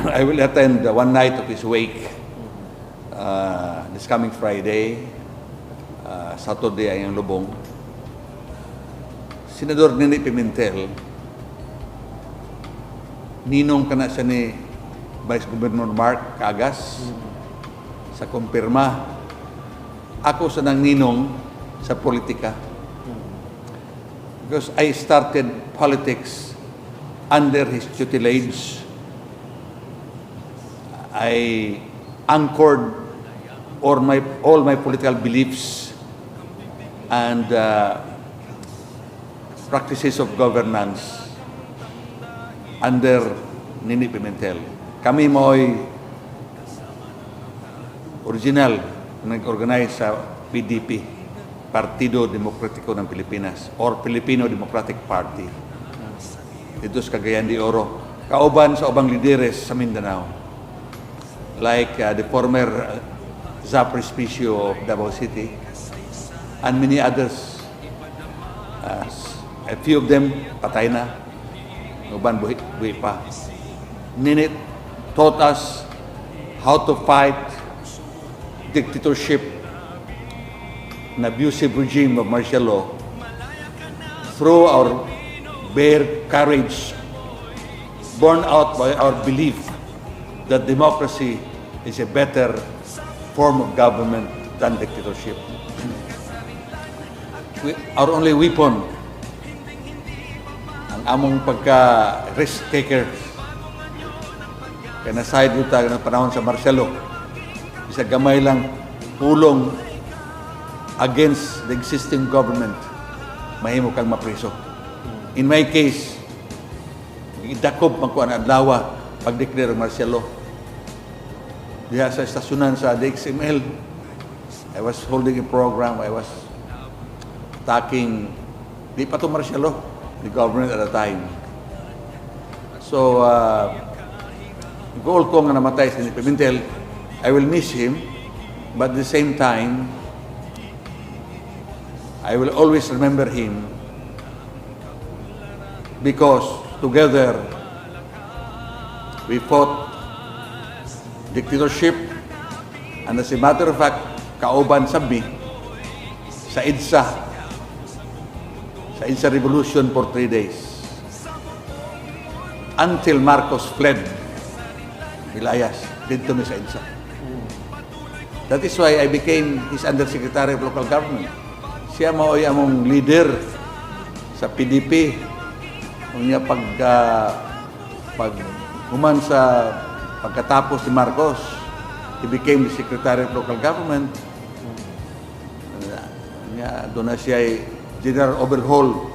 I will attend the one night of his wake this coming Friday, Saturday ay ang lubong. Senador Nene Pimentel, ninong kana siya ni Vice Governor Mark Cagas sa kumpirma. Ako sa nang ninong sa politika. Because I started politics under his tutelage. I anchored all my political beliefs and practices of governance under Nini Pimentel. Kami mo'y original na nag-organize sa PDP, Partido Demokratiko ng Pilipinas or Filipino Democratic Party. Dito sa Cagayan de Oro. Kauban sa ubang lideres sa Mindanao. Like the former Zap Respicio of Davao City and many others. A few of them patay na. Uban buhi, buhi pa. Nene taught us how to fight dictatorship and abusive regime of martial law through our bare courage, born out by our belief that democracy is a better form of government than dictatorship. Our only weapon, ang among pagka risk taker, kaya nasayod ta ng panahon sa martial law, isa gamay lang pulong against the existing government, mahimo kang mapriso. In my case, idakop man ko ang adlaw pag-declare ng martial law. Diha sa estasyonan sa DXML, I was holding a program, I was attacking, di pa to martial law, the government at the time. So, goal ko nga namatay si Pimentel, I will miss him, but at the same time, I will always remember him because together we fought dictatorship and, as a matter of fact, kauban sa mi sa EDSA Revolution for 3 days until Marcos fled Milayas dito mi sa EDSA. That is why I became his undersecretary of local government. Siya mao'y among leader sa PDP. Unya pag human sa pagkatapos ni Marcos, he became the secretary of local government. Nya doon na siya ay general overhaul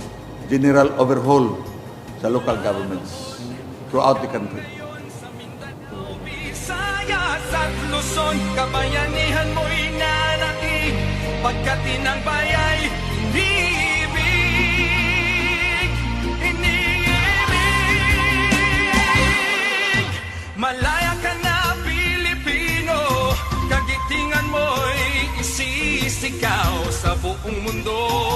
sa local governments throughout the country. Visayas at Luzon, kabayanihan mo'y nanaig, pagkat inang baya'y iniibig, iniibig. Malaya ka na, Pilipino, kagitingan mo'y isisigaw sa buong mundo.